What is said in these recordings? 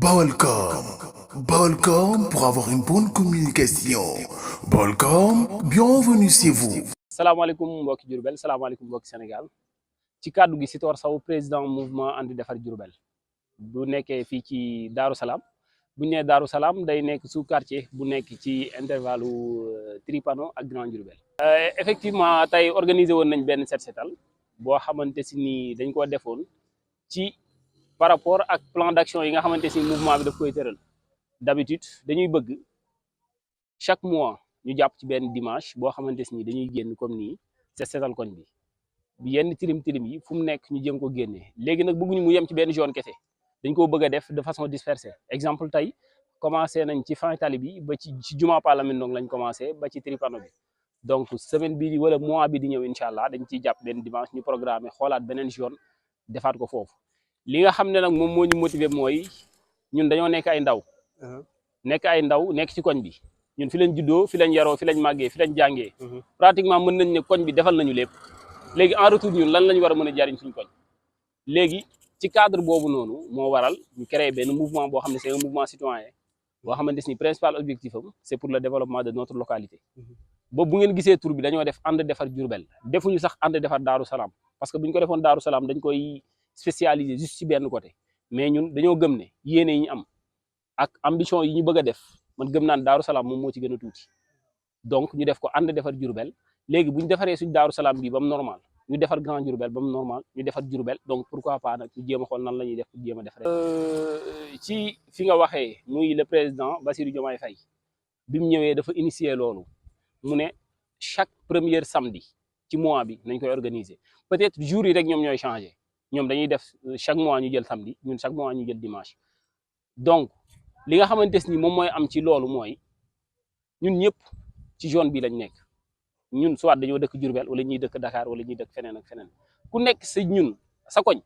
Balcom. Balcom pour avoir une bonne communication. Balcom, bienvenue chez vous. salaamaaleykum mbokki Diourbel salaamaaleykum mbokki Sénégal ci kàddu gi Sitor Sow président mouvement ànd defar Diourbel bu nekkee fii ci Daaru Salaam bu ñu nee Daaru Salaam day nekk sous quartier bu nekk ci intervalle Tripano ak Grand Diourbel. Effectivement tey organisé woon nañ benn set setal boo xamante si ni dañ ko defoon ci par rapport ak plan d'action yi nga xamante si mouvement bi daf koy tëral d'habitude dañuy bëgg chaque mois ñu jàpp ci benn dimanche boo xamante ni dañuy génn comme nii set setal koñ bi yenn tilim tilim yi fu mu nekk ñu jëm ko génnee léegi nag bëgguñu mu yem ci benn zone kese dañ koo bëgg a def de façon dispersée exemple tey commencé nañ ci fin tali bi ba ci juma Palamine Ndong lañ commencé ba ci Tripano bi donc semaine bi wala mois bi di ñëw incha allah dañ ciy jàpp benn dimanche ñu programmé xoolaat beneen zone defaat ko foofu li nga xam ne nag moom moo ñu motiver mooy ñun dañoo nekk ay ndaw nekk ci koñ bi ñun fi lañ juddoo fi lañ yaroo fi lañ màggee fi lañ jàngee pratiquement mën nañ ne koñ bi defal nañu lépp léegi en retour ñun lan lañ war a mën a jariñ suñ koñ léegi ci cadre boobu noonu moo waral ñu créé benn mouvement boo xam ne c'est un mouvement citoyen boo xamante ni principal objectif am c'est pour le développement de notre localité boobu bu ngeen gisee tur bi dañoo def ànd defar Diourbel defuñu sax ànd defar Daaru Salaam parce que bu ñu ko defoon Daaru Salaam dañ koy spécialiser juste ci benn côté mais ñun dañoo gëm ne yéene yi ñu am ak ambition yi ñu bëgg a def man gëm naan Daaru Salaam moom moo ci gën a tuuti donc ñu def ko ànd defar Diourbel léegi bu ñu defaree suñ Daaru Salaam bi ba mu normal ñu defar Grand Diourbel ba mu normal ñu defar Diourbel donc pourquoi pas nag ñu jéem a xool nan la ñuy def pour jéem a def rek. ci fi nga waxee muy le président Bassirou Diomaye Faye bi mu ñëwee dafa initier loolu mu ne chaque premier samedi ci mois bi nañ koy organiser peut-être jours yi rek ñoom ñooy changer ñoom dañuy def chaque mois ñu jël samedi ñun chaque mois ñu jël dimanche donc. li nga xamante ni moom mooy am ci loolu mooy ñun ñëpp ci zone bi lañ nekk ñun soit dañoo dëkk Diourbel wala ñuy dëkk Dakar wala ñuy dëkk feneen ak feneen ku nekk sa ñun sa koñ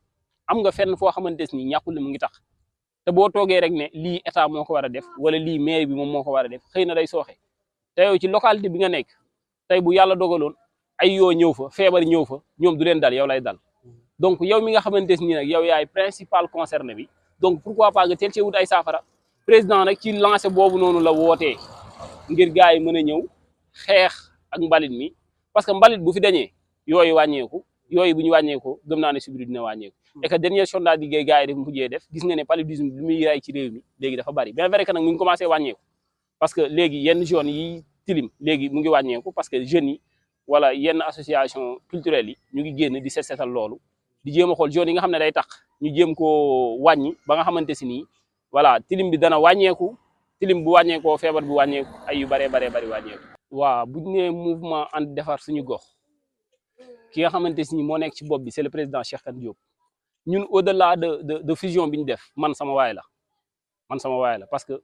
am nga fenn foo xamante ni ñàkkul ne mu ngi tax te boo toogee rek ne lii état moo ko war a def wala lii mairie bi moom moo ko war a def xëy na day sooxe te yow ci localité bi nga nekk tey bu yàlla dogaloon ay yoo ñëw fa feebar ñëw fa ñoom du leen dal yow lay dal donc yow mi nga xamante ni nag yow yaay principal concerné bi donc pourquoi pas nga teel cee wut ay saafara. président nag ci lancé boobu noonu la wootee ngir gars yi mën a ñëw xeex ak mbalit mi parce que mbalit bu fi dañee yooyu wàññeeku yooyu bu ñu wàññeeku gëm naa ne subir dina wàññeeku et que dernier sondage bi gars yi def mujjee def gis nga ne paludisme bi muy ray ci réew mi léegi dafa bari bien vrai que nag mu ngi commencé wàññeeku parce que léegi yenn zones yi tilim léegi mu ngi wàññeeku parce que jeunes yi wala yenn association culturelle yi ñu ngi génn di setal loolu di jéem a xool zones yi nga xam ne day tax ñu jéem koo wàññi ba nga xamante si nii voilà tilim bi dana wàññeeku tilim bu wàññeekoo feebar bi wàññeeku ay yu baree bari wàññeeku. waaw bu ñu nee mouvement ànd defar suñu gox ki nga xamante ni moo nekk ci bopp bi c'est le président Cheikh Kane Diop ñun au-delà de fusion bi ñu def man sama waay la parce que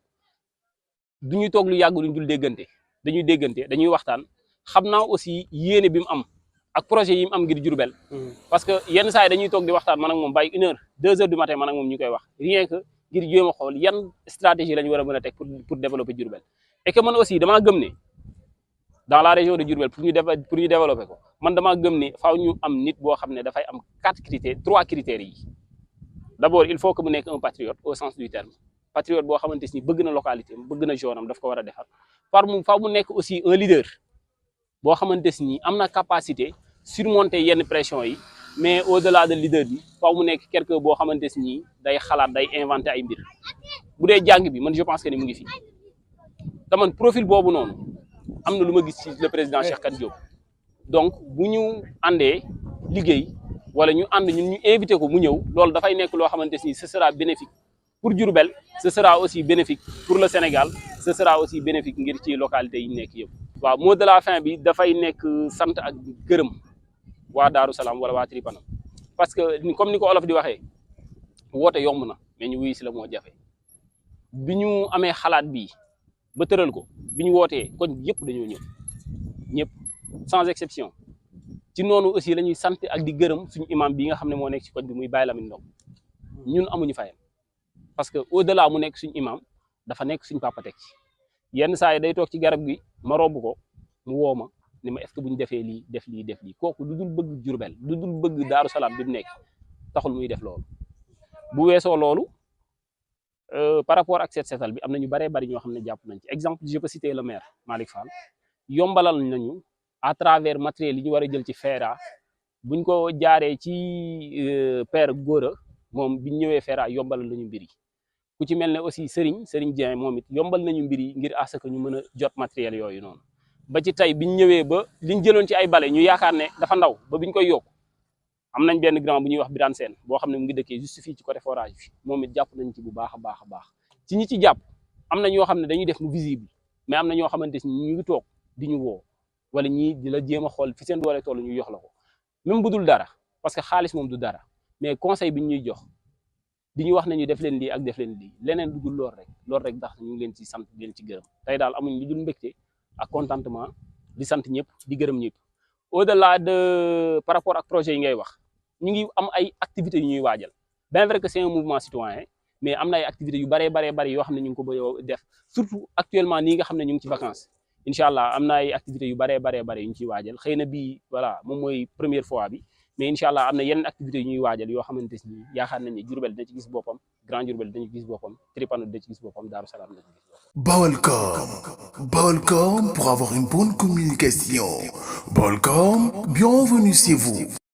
du ñu toog lu yàgg luñ dul déggante dañuy waxtaan xam naa aussi yéene bi mu am ak projet yi mu am ngir Diourbel. parce que yenn saa yi dañuy toog di waxtaan man ak moom bàyyi 1 heure 2 heures du matin man ak moom ñu koy wax rien que. ngir jéem a xool yan stratégie lañu war a mën a teg pour développer Diourbel et que man aussi damaa gëm ne dans la région de Diourbel pour ñu développer ko man damaa gëm ne faaw ñu am nit boo xam ne dafay am 3 critères yi d'abord il faut que mu nekk un patriote au sens du terme patriote boo xamante ni bëgg na localité am bëgg na zone am daf ko war a defar faaw mu nekk aussi un leader boo xamante ni am na capacité surmonter yenn pression yi. mais au-delà de leader bi faaw mu nekk quelqu'un boo xamante ni day xalaat day inventer ay mbir bu dee jàng bi man je pense que ni mu ngi fi te man profil boobu noonu am na lu ma gis ci le président Cheikh Kane Diop donc bu ñu àndee liggéey wala ñu ànd ñun ñu invité ko mu ñëw loolu dafay nekk loo xamante ni ce sera bénéfique pour Diourbel ce sera aussi bénéfique pour le Sénégal ce sera aussi bénéfique ngir ci localité yi ñu nekk yëpp. waaw mot de la fin bi dafay nekk sant ak gërëm. waa Daaru Salaam wala waa Tripano parce que comme ni ko olof di waxee woote yomb na mais ñu wuyu si la moo jafe bi ñu amee xalaat bii ba tëral ko bi ñu wootee koñ bi yëpp dañoo ñëpp sans exception ci noonu aussi la ñuy sant ak di gërëm suñu imam bi nga xam ne moo nekk ci koñ bi muy Baye Lamine Ndong ñun amuñu fayam parce que au-delà mu nekk suñu imam dafa nekk suñu papa teg ci yenn saa yi day toog ci garab gi ma romb ko mu woo ma ni ma est-ce que bu ñu defee lii def lii kooku lu dul bëgg Diourbel lu dul bëgg Daaru Salaam bi mu nekk taxul muy def loolu bu weesoo loolu par rapport ak set setal bi am na ñu baree bari ñoo xam ne jàpp nañ ci exemple je peux citer le maire Malick Fall yombalal nañu à travers matériel yi ñu war a jël ci FERA buñ ko jaaree ci père Gora moom biñ ñëwee FERA yombalal nañu mbir yi ku ci mel ne aussi Serigne Dieng moom it yombal nañu mbir yi ngir à ce que ñu mën a jot matériel yooyu noonu ba ci tey biñ ñëwee ba liñ jëloon ci ay bale ñu yaakaar ne dafa ndaw ba biñ koy yokk am nañ benn grand bu ñuy wax Birane Sène boo xam ne mu ngi dëkkee juste fii ci côté forage bi moom it jàpp nañ ci bu baax a baax a baax ci ñi ci jàpp am na ñoo xam ne dañuy def mu visible mais am na ñoo xamante ni ñu ngi toog di ñu woo wala ñii di la jéem a xool fi seen doole toll ñu yox la ko même bu dul dara parce que xaalis moom du dara mais conseil bi ñuy jox di ñu wax nañu def leen lii ak def leen lii leneen du dul lool rek ndax ñu ngi leen ci sant di leen ci gërëm tey daal amuñ lu dul mbégte ak contentement di sant ñëpp di gërëm ñëpp au delà de par rapport ak projet yi ngay wax ñu ngi am ay activités yu ñuy waajal bien vrai que c'est un mouvement citoyen mais am na ay activités yu baree yoo xam ne ñu ngi ko bëgg a def surtout actuellement nii nga xam ne ñu ngi ci vacances incha allah am na ay activités yu baree yu ñu ciy waajal xëy na bii voilà moom mooy première fois bi mais incha allah am na yeneen activités yu ñuy waajal yoo xamante ni yaakaar nañ ne Diourbel dina ci gis boppam Grand Diourbel dina ci gis boppam Tripano dina ci gis boppam Darou Salam dina ci gis boppam. Balcom pour avoir une bonne communication. Balcom, bienvenue chez vous.